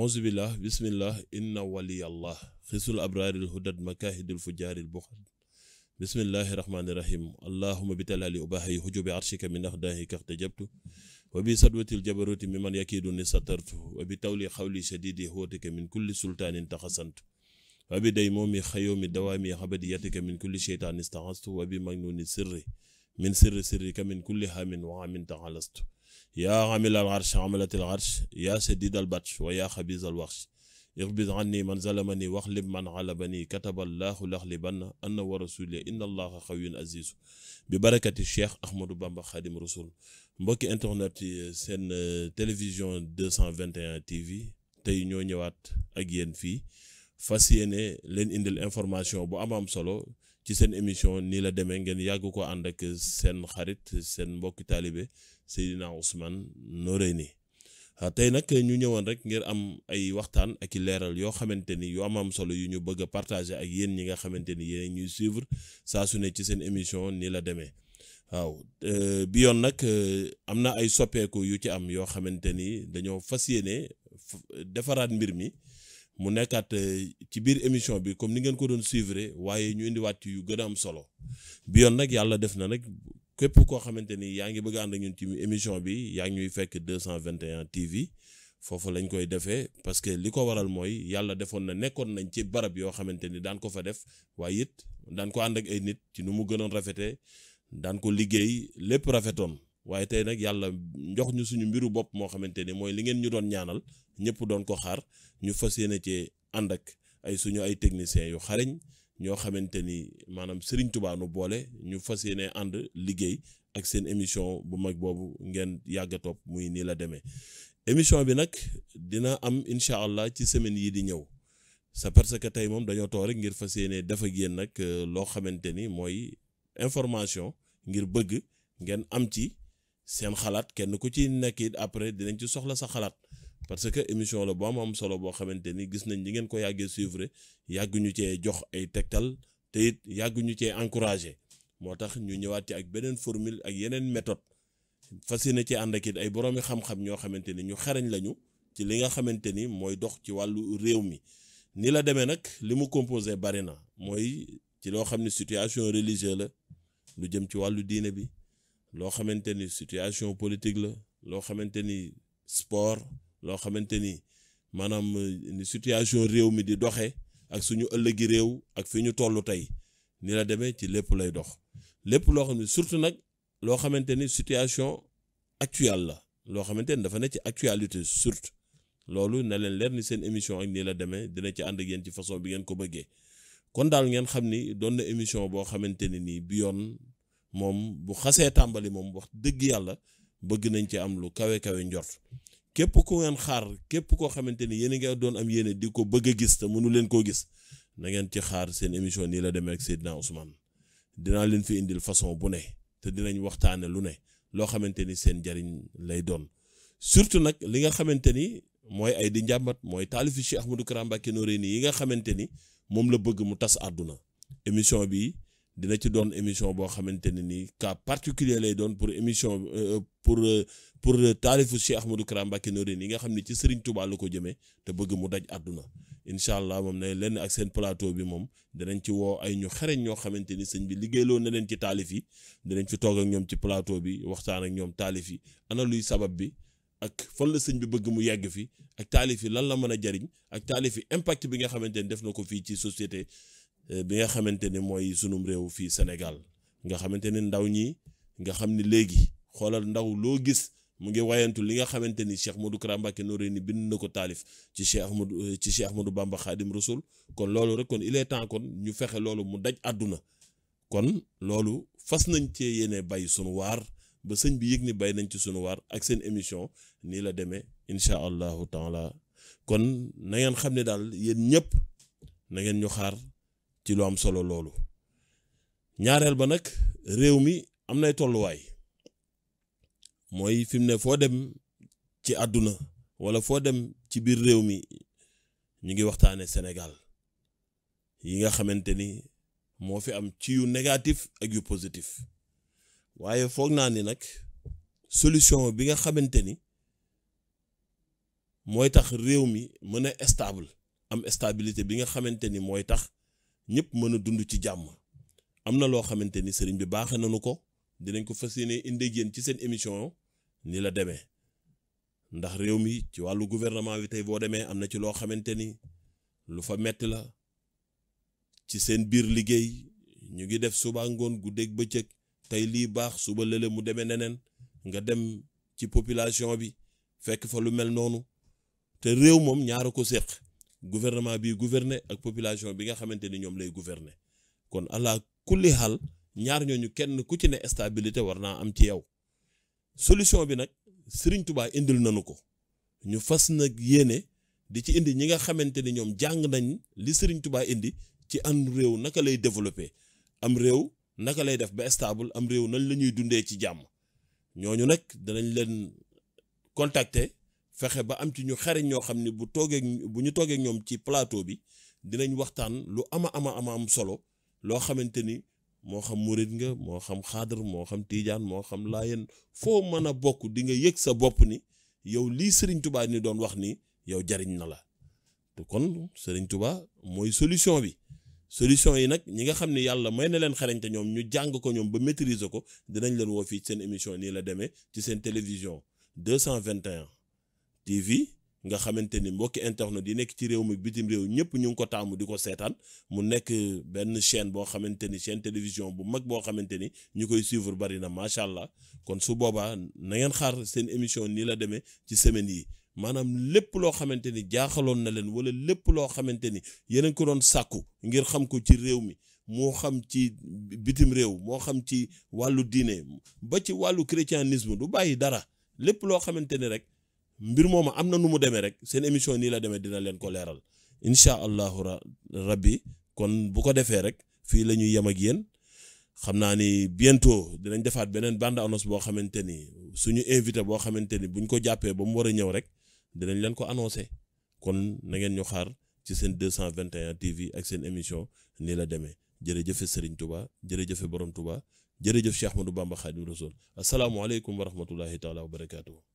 auzu billah bismillah inna waliyallah xisul abraaril hudad makahidul fujaaril buxad bismillahi rahmaani rahim allahuma bitalali ubahay hujubi arshika min ahdaahi kaxtajabtu wa bi sadwatil jabaruti miman yakiduni satartu wa bi tawli xawli shadidi huwatika min kulli sultaanin taxasantu wa bi day moomi xayoomi dawaami xabadiyatika min kulli sheytaan istaxastu wa bi magnuni sirri min sirrika min kulli hamin wa amin taxalastu yaa xamilal arsh xamalatil arsh yaa sadidal batsh wa yaa xabisal waxsh iqbid anni man zalamani waxlib man alabani kataballahu laxlibanna anna wa rasuli inna allaha xawiyun azizu bi barakati cheikh ahmadou bamba xaadim rasul mbokki internet yi seen télévision 221 tv tey ñoo ñëwaat ak yéen fii fas yéene leen indil information bu am solo ci seen émission nii la demee ngeen yàgg ko ànd ak seen xarit seen mbokki taalibe Seydina Ousmane Noreyni tey nag ñu ñëwoon rek ngir am ay waxtaan ak i leeral yoo xamante ni yu am solo yu ñu bëgg a partager ak yéen ñi nga xamante ni yéen ñuy suivre saa su ne ci seen émission nii la demee waaw bi yoon nag am na ay soppeeku yu ci am yoo xamante ni dañoo fas yéene defaraat mbir mi mu nekkaat ci biir émission bi comme ni ngeen ko doon suivre waaye ñu indiwaat yu gën a am solo bi yoon nag yàlla def na nag képp koo xamante ni yaa ngi bëgg a ànd ak ñun ci émission bi yaa ngi ñuy fekk 221 TV foofu lañ koy defee parce que li ko waral mooy yàlla defoon na nekkoon nañ ci barab yoo xamante ni daan ko fa def waaye it daan ko ànd ak ay nit ci nu mu gënoon rafetee daan ko liggéey lépp rafetoon waaye tey nag yàlla jox ñu suñu mbiru bopp moo xamante ni mooy li ngeen ñu doon ñaanal ñëpp doon ko xaar ñu fas yéene ci ànd ak suñu ay techniciens yu xarañ ñoo xamante ni maanaam Serigne Touba nu boole ñu fas yéene ànd liggéey ak seen émission bu mag boobu ngeen yàgg a topp muy nii la demee émission bi nag dina am incha allah ci semaine yi di ñëw c'est parce que tey moom dañoo toog rek ngir fas yéene def ak yéen nag loo xamante ni mooy information ngir bëgg ngeen am ci seen xalaat kenn ku ci nekk it après dinañ ci soxla sa xalaat. parce que émission la boo am solo boo xamante ni gis nañ ñi ngeen ko yàggee suivre yàgg ñu cee jox ay tegtal te it yàgg ñu cee encouragé moo tax ñu ñëwaat ci ak beneen formule ak yeneen méthode fas yéene ci ànd ak it ay boroomi xam-xam ñoo xamante ni ñu xarañ lañu ci li nga xamante ni mooy dox ci wàllu réew mi. ni la demee nag li mu composé bari na mooy ci loo xam ne situation religieuse la lu jëm ci wàllu diine bi loo xamante ni situation politique la loo xamante ni sport. loo xamante ni maanaam ni situation réew mi di doxee ak suñu ëllëgi réew ak fi ñu toll tey ni la demee ci lépp lay dox lépp loo xam ne surtout nag loo xamante ni situation actuelle la loo xamante ni dafa ne ci actualité surtout loolu na leen leer ni seen émission ak nii la demee dina ci ànd ak yéen ci façon bi ngeen ko bëggee kon daal ngeen xam ni doon na émission boo xamante ne nii bi yoon moom bu xasee tàmbali moom wax dëgg yàlla bëgg nañ ci am lu kawe njort képp ku ngeen xaar képp koo xamante ni yéen a ngi doon am yéene di ko bëgg a gis te mënu leen koo gis na ngeen ci xaar seen émission nii la demee ak Seydina Ousmane dinaa leen fi indil façon bu ne te dinañ waxtaane lu ne loo xamante ni seen njariñ lay doon surtout nag li nga xamante ni mooy ay di njàmbat mooy taalifi Cheikh Ahmadou Kara Mbacké Noreyni yi nga xamante ni moom la bëgg mu tas àdduna émission bi dina ci doon émission boo xamante ne nii cas particulier lay doon pour émission pour taalifu Cheikh Ahmadou Kara Mbacké Noreyni yi nga xam ne ci Serigne Touba la ko jëmee te bëgg mu daj àdduna incha allah moom ne leen ak seen plateau bi moom dinañ ci woo ay ñu xereñ ñoo xamante ni sëñ bi liggéeyloo na leen ci taalif yi dinañ fi toog ak ñoom ci plateau bi waxtaan ak ñoom taalif yi ana luy sabab bi ak fan la sëñ bi bëgg mu yegg fi ak taalif yi lan la mën a jariñ ak taalif yi impact bi nga xamante ni def na ko fii ci société bi nga xamante ni mooy sunum réew fii Sénégal nga xamante ni ndaw ñi nga xam ni léegi xoolal ndaw loo gis mu ngi wayantu li nga xamante ni Cheikh Ahmadou Kara Mbacké Noreyni bind na ko taalif ci Cheikh Ahmadou Bamba Khadim Rasoul kon loolu rek kon il est temps kon ñu fexe loolu mu daj àdduna kon loolu fas nañ cee yéene bay sunu waar ba sëñ bi yëg ni bay nañ ci sunu waar ak seen émission nii la demee incha allahu taala kon na ngeen xam ne daal yéen ñëpp na ngeen ñu xaar ci lu am solo loolu ñaareel ba nag réew mi am nay tolluwaay mooy fi mu ne foo dem ci àdduna wala foo dem ci biir réew mi ñu ngi waxtaane Sénégal yi nga xamante ni moo fi am ci yu négatif ak yu positif waaye foog naa ni nag solution bi nga xamante ni mooy tax réew mi mën a stable am stabilité bi nga xamante ni mooy tax ñëpp mën a dund ci jàmm. am na loo xamante ni sëriñ bi baaxe nañu ko dinañ ko fas yéene indi ak yéen ci seen émission ni la demee ndax réew mi ci wàllu gouvernement bi tey boo demee am na ci loo xamante ni lu fa metti la ci seen biir liggéey ñu ngi def suba ngoon guddeeg bëccëg tey lii baax suba lële mu demee neneen nga dem ci population bi fekk fa lu mel noonu te réew moom ñaara ko séq gouvernement bi gouverner ak population bi nga xamante ni ñoom lay gouverner kon allah kulli xaal ñaar ñooñu kenn ku ci ne stabilité war naa am ci yow solution bi nag Serigne Touba indil nañu ko ñu fas nag yéene di ci indi ñi nga xamante ni ñoom jàng nañ li Serigne Touba indi ci am réew naka lay développer am réew naka lay def ba stable am réew nañ la ñuy dundee ci jàmm ñooñu nag danañ leen contacter fexe ba am ci ñu xariñ ñoo xam ni bu ñu toogee ñoom ci plateau bi dinañ waxtaan lu ama am solo loo xamante ni moo xam murit nga moo xam xaadar moo xam tiijaan moo xam laayeen foo mën a bokk di nga yëg sa bopp ni yow lii Serigne Touba ni doon wax ni yow jariñ na la te kon Serigne Touba mooy solution bi solution yi nag ñi nga xam ne yàlla may na leen xarañte ñoom ñu jàng ko ñoom ba maîtriser ko dinañ leen woo fii seen émission nii la demee ci seen télévision 221 TV nga xamante ni mbokki internet yi nekk ci réew mi bitim réew ñëpp ñu ngi ko taamu di ko seetaan mu nekk benn chaîne boo xamante ni chaîne télévision bu mag boo xamante ni ñu koy suivre bari na macha allah kon su boobaa na ngeen xaar seen émission nii la demee ci semaine yi maanaam lépp loo xamante ni jaaxaloon na leen wala lépp loo xamante ni yeneen ko doon sàkku ngir xam ko ci réew mi moo xam ci bitim réew moo xam ci wàllu diine ba ci wàllu christianisme du bàyyi dara lépp loo xamante ni rek mbir moom am na nu mu demee rek seen émission nii la demee dina leen ko leeral incha allahu rabbi kon bu ko defee rek fii la ñuy yem ak yéen xam naa ni bientôt dinañ defaat beneen bande annonce boo xamante ni suñu invité boo xamante ni buñ ko jàppee ba mu war a ñëw rek dinañ leen ko annoncé kon na ngeen ñu xaar ci seen 221 TV ak seen émission nii la demee jërëjëfe Serigne Touba jërëjëfe Borom Touba jërëjëf Cheikh Ahmadou Bamba Khadim Rasoul asalaamualeykum wa rahmatullahi taala wa barakaatu.